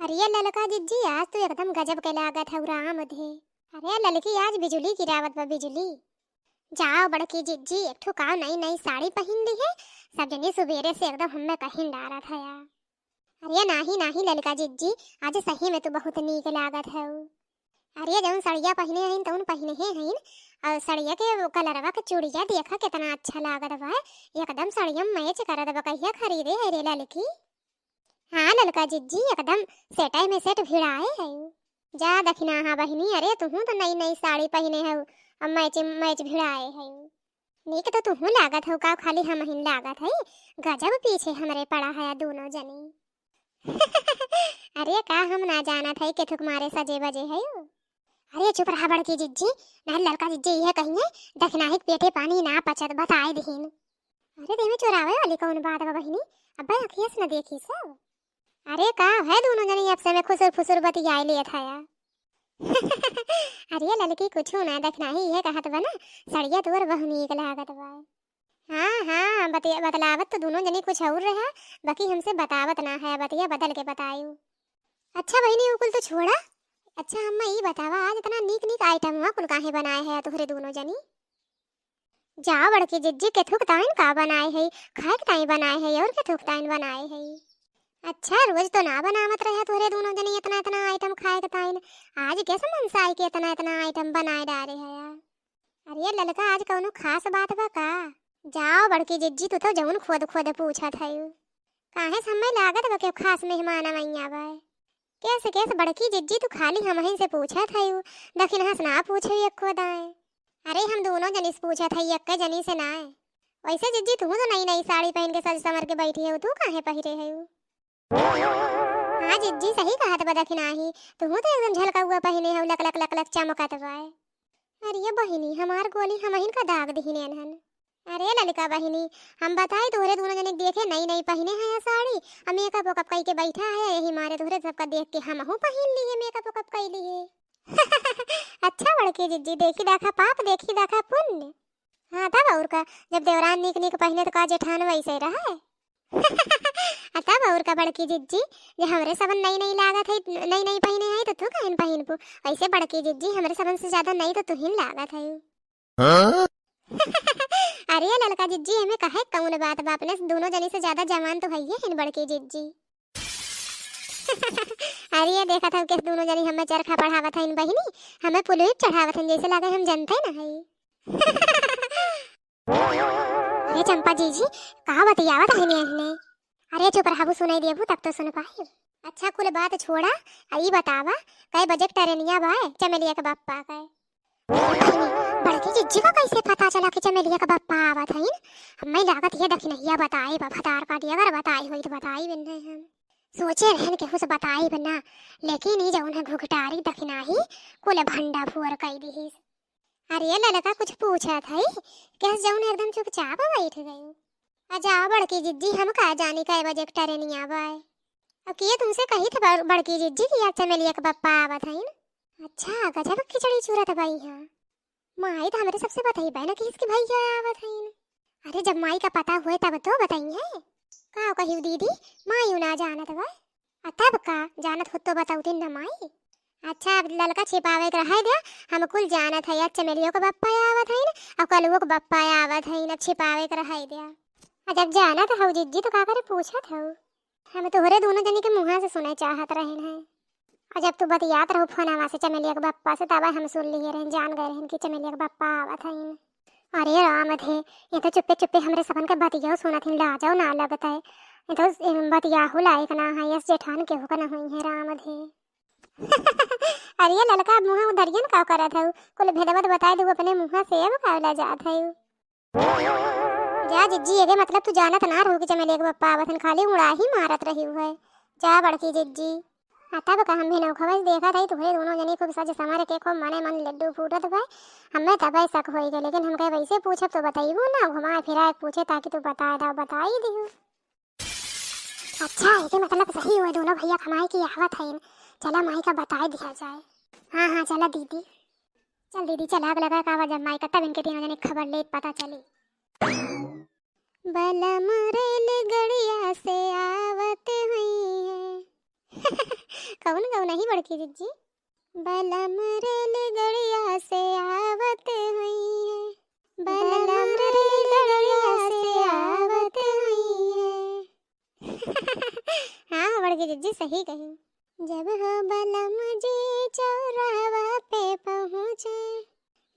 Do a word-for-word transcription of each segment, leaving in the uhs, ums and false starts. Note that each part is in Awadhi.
अरे ललका जिज्जी, आज तो एकदम गजब के लागत है राम धे। अरे ललकी, आज बिजुली गिरावत बा बिजुली। जाओ बड़की जिज्जी, एक ठो काव नई नई साड़ी पहिन लिहे, सब जनी सुबेरे से एकदम हम्मे कहिन डारत है। अरे नाही नाही ललका जिज्जी, आज सही में तू बहुत नीक लागत हऊ। अरे जउन सड़िया पहिने हईन तउन पहिने हे हईन, और सड़िया के कलरवा के चूड़िया देखा केतना अच्छा लागत बा, एकदम सड़िया मैच करत बा। कहिया खरीदे है रे ललकी? हाँ ललका जिज्जी, एकदम सेटै में सेट भिड़ाए है। जा दखिनहा बहिनी, अरे तुहूँ तो नई नई साड़ी पहिने हऊ, अब मैच मैच भिड़ाए है। नीक तो तुहूँ लागत हऊ, का खाली हमहिन लागत है? गजब पीछे हमरे पड़ा है दूनो जनी। अरे का हम ना जानत है केथुक मारे सजे बजे है? अरे चुप रहा बड़की जिज्जी, नहीं ललका जिज्जी इहे कहिए, दखिनही के पेटे पानी ना पचत, बताए दिहिन। अरे देह में चोरावे वाली कौन बात बा बहिनी, अब्बे अखिया से न देखी सब। अरे का है दूनो जनी आपसे में खुसुर फुसुर बतियाए लेत हया? अरे ललकी कुछू ना, दखिनही इहे कहत बा ना, सड़िया तोर बहु नीक लागत बा। हाँ हाँ, बतिया बतलावत तो दूनो जनी कुछ और रहा, बाकी हमसे बतावत ना है, बतिया बदल के बतायू। अच्छा बहिनी, उ कुल तो छोड़ा। अच्छा हम्मा ई बतावा, आज इतना नीक नीक आइटम हुआ कुल काहे बनाए है तोहरे दूनो जनी? जा बड़की जिज्जी, केथुक ताइन का बनाए है, खाए के ताइन बनाए है और केथुक ताइन बनाए है? अच्छा रोज तो ना बनावत रहे तोहरे दूनो जनी इतना इतना आइटम खाए के ताइन, आज कैसे मनसाई के इतना इतना आइटम बनाए डारे है यार? अरे ललका, आज कौनो खास बात बा का? जाओ बड़की जिज्जी, तू तो जौन खोद खोद पूछत हयू। काहे से हमें लागत बा केहू खास मेहमान अवैया बा। कैसे कैसे बड़की जिज्जी, तू खाली हमहिन से पूछत हयू, दखिनहा से ना पूछे एको दाएं। अरे हम दूनो जनी से पूछत हई, एक्के जनी से नाय। वैसे जिज्जी तू तो नई नई साड़ी पहिन के सज संवर के बैठी हऊ, तू काहे पहिरे हऊ? हाँ जिज्जी, सही कहत बा दखिनही, तुहू तो एकदम झलकउआ पहिने हऊ, लक लक लक लक चमकत बाय। अरे बहिनी, हमार गोली हमहिन का दाग दिहिन एनहन। अरे ललका बहिनी, हम बताई तोहरे दूनो जने के देखे नई नई पहिने है या साड़ी, आ मेकअप वेकअप कई के बैठा है, यही मारे तोहरे सबका देख के हमहू पहिन लिए, मेकअप वेकअप कई लिए। अच्छा बड़की जिज्जी, देखी दाखा पाप, देखी दाखा पुण्य। हाँ तब और का, जब देवरान नीक नीक पहिने तो का जेठान वैसे रहे। आ तब और का बड़की जिज्जी, जे हमरे सबन नई नई लागत है, नई नई पहिने है तो तू काहे न पहिनबू? ऐसे बड़की जिज्जी, हमरे सबन से ज्यादा नई तो तुहिन लागत है। हाँ? अरे ललका जिज्जी, एमे कहे कौन बात बा, अपने से दूनो जनी से ज्यादा जवान तो हइये हइन बड़की जिज्जी। अरे ये देखत हऊ केस दूनो जनी हमें चरखा पढ़ावत हइन बहिनी, हमें पुलुई चढ़ावत हइन, जैसे लागे हम जनते न हई। अरे चंपा जीजी, का बतियावत हइन एहने? अरे चुप रहबू, सुनाई देबू तब तो सुन पाई। अच्छा कुल बात छोड़ा, आ ई बतावा, कै बजे के टरेनिया बा चमेलिया के बप्पा के? अरे बहिनी, बड़की जिज्जी का कैसे पता चला कि चमेलिया के बप्पा आवत हइन? हमें लागत ये दखिनहिया बताई बा, भतार काटी अगर बताई होई तो बताई बिन्ने हम। सोचे रहन केहू से बताई बिन्ना, लेकिन ई जौन है घुघटारी दखिनही कुल भंडा फुअर कई दिहिस। अरे ललका कुछ पूछत हई, केस जौन एकदम चुपचाप बैठ गई। अच्छा बड़की जिज्जी, हम का जानी कै बजे के टरेनिया बाय। अब के तुमसे कही थे बड़-, बड़की जिज्जी कि आज चमेलिया के बप्पा आवत हइन? अच्छा गजब खिचड़ी चूरत बाई है। माई तो हमरे सबसे बतई बहन कि इसके भैया आवत हइन। अरे जब माई का पता हुए तब तो बताई है। का कही दीदी, माई ना जानत बा। आ तब का, जानत होत तो बतौतिन न माई। अच्छा, अब ललका छिपावे के रहे द्या, हम कुल जानत है, आज चमेलियो के बप्पा आवत हइन, अउ कलुओ के बप्पा आवत हइन, अब छिपावे के रहे द्या। आ जब जानत हऊ जिज्जी, तो का करे पूछत हऊ? हम तोहरे दूनो जनी के मुँहा से सुने चाहत रहेन है। आ जब तू बतियात रहू फोनवा से चमेलिया के बप्पा से, तब हम सुन लिए रहेन, जान गए रहेन कि चमेलिया के बप्पा आवत हइन। अरे राम धे, ये तो चुप्पे चुप्पे हमरे सबन के बतिया सुनत हिन, लाजो ना लगत है। ये तो, ए, बतियाहू लायक ना है, यस जेठान केहू का ना हुई है राम धे। अरे ललका मुँह उधरियन का करत हऊ, कुल भेदवा तो बताई दू अपने मुँह से, अब का लजात हऊ? जा जिज्जी, एके मतलब तू जानत ना रहू कि चमेलिया के बप्पा आवत हन, खाली उड़ाही मारत रही है। जा बड़की जिज्जी। आ तब का हम भी नौखवा से देखत हई, तुहरे दूनो जनी खूब सज संवर के खूब मने मन लड्डू फूटत बा। हमें तबे शक होई गए, लेकिन हम कहे वैसे पूछब तो बतैबू ना, घुमा फिरा के पूछे ताकि तू बताए दा, बताई दिहू। अच्छा, एके मतलब सही हुए, दूनो भैया कमाई की आवत हइन, चला माई का बताए दिया जाए। हाँ हाँ चला दीदी, चल दीदी चला, आग लगा का आवाज माई का, तब इनके तीनों जने खबर ले पता चली। बलम रेलगड़िया से आवत हुई है। कौन गौनही बड़की जिज्जी? बलम रेलगड़िया से आवत हुइहैं, बलम रेलगड़िया से आवत हुइहैं। हाँ, बड़की जिज्जी सही कही। जब हो बलम जी चौराहा पे पहुँचे,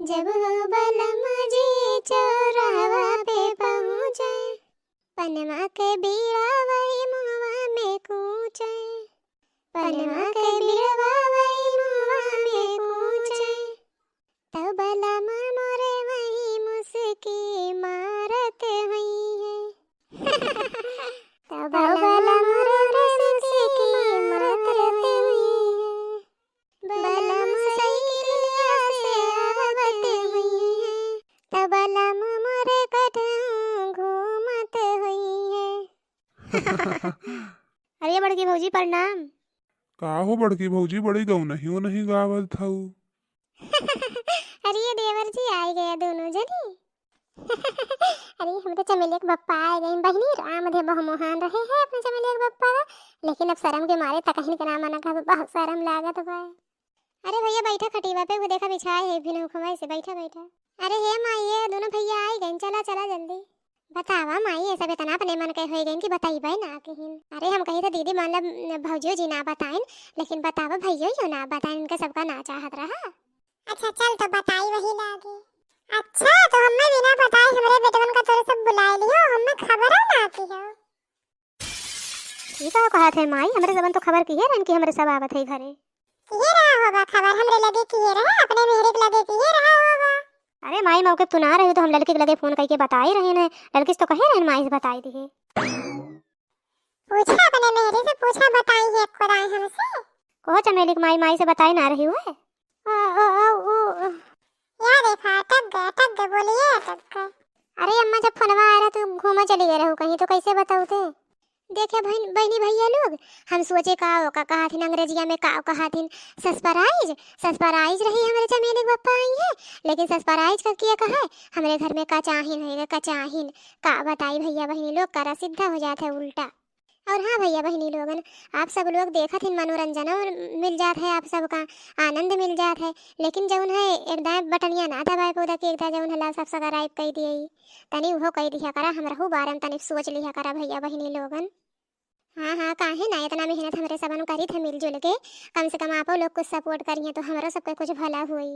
जब हो बलम जी चौराहा पे पहुँचे, पनवा के बीड़ा वही मुहवा में कूचे, पनवा के बीड़वा वही मुहवा में कूचे। तब बलम मोरे वही मुस्की मारत हुइहैं। तब बलम मोरे मुस्की मारत हुइहैं। बलम साइकिलिया से आवत हुइहैं, तब बलम मोरे कटहूँ घूमत हुइहैं। अरे बड़की भौजी प्रणाम। का हो बड़की भौजी, बड़ी गौनही उनही गावत हऊ? अरे ये देवर जी आइ गया दोनों जनी। अरे हमरे चमेलिया के बप्पा आइ गइन बहिनी, राम दे बहु मोहान रहे हैं अपने चमेलिया के बप्पा, लेकिन अब शर्म के मारे तकहिन के नाम ना कहब, बहुत शर्म लागत बा। अरे भैया बैठा खटिवा पे, वो देखा बिछाए है भिनऊ खवाए से, बैठा बैठा। अरे हे माई, ये दोनों भैया आइ गइन, चला चला जल्दी। बतावा माई, ये सब इतना अपने मन के होइ गइन कि बताइबे ना किहिन। अरे हम कही थे दीदी, मतलब भौजियो जी ना बताइन, लेकिन बतावा भैयो यो ना बताइन, इनके सबका ना चाहत रहा। अच्छा चल तो बताई वही लागी। अच्छा तो हमें बिना बताए हमरे बेटवन का तोरे सब बुलाए लियो, हमें खबर ना की हो। ई का कहत है माई, हमरे सबन तो खबर किहे रहन कि हमरे सब आवत है घरे। किहे रहा होगा खबर, हमरे लगे किहे रहा, अपने मेहरे के लगे किहे रहा होगा। अरे माई, मौके पे तू ना रही तो हम लड़की के लगे फोन करके बताए रहे न, लड़की से तो कहे रहन माई से बताई दिहे। पूछा अपने मेहरे से, पूछा बताई है एको दाई हमसे। कहो चमेली के माई, माई से बताई ना रही हुए। ओ, ओ, ओ, ओ, ओ। या देखा, अटक गए, अटक गए, बोलिए अटक गए। अरे अम्मा, जब फोनवा आया रहा, तू घूमा चली गए रहू कहीं, तो कैसे बताऊ ते? देखे बहन, बहनी भैया लोग, हम सोचे का ओका कहत हिन, अंग्रेजिया में का कहत हिन, surprise, surprise रही हमरे चमेली के बप्पा आई है, लेकिन surprise का किया कहा है, हमरे घर में कचाहिन होएगा, कचाहिन, का बताई भैया बहनी लोग, करा सीधा हो जात है उल्टा। और हाँ भैया बहिनी लोगन, आप सब लोग देखत हिन, मनोरंजन मिल जात है, आप सबका आनंद मिल जात है, लेकिन जौन है एक दाएं बटनिया ना दबाए पौधा कि एक दाएं जौन है ला subscribe कई दिए, तनी उहो कई दिया करा, हमरहू बारे में तनी सोच लिया करा भैया बहिनी लोगन। हाँ हाँ, काहे ना, इतना मेहनत हमरे सबन करी थे मिलजुल के, कम से कम आपो लोग कुछ support करिए तो हमरो सबके कुछ भला होई।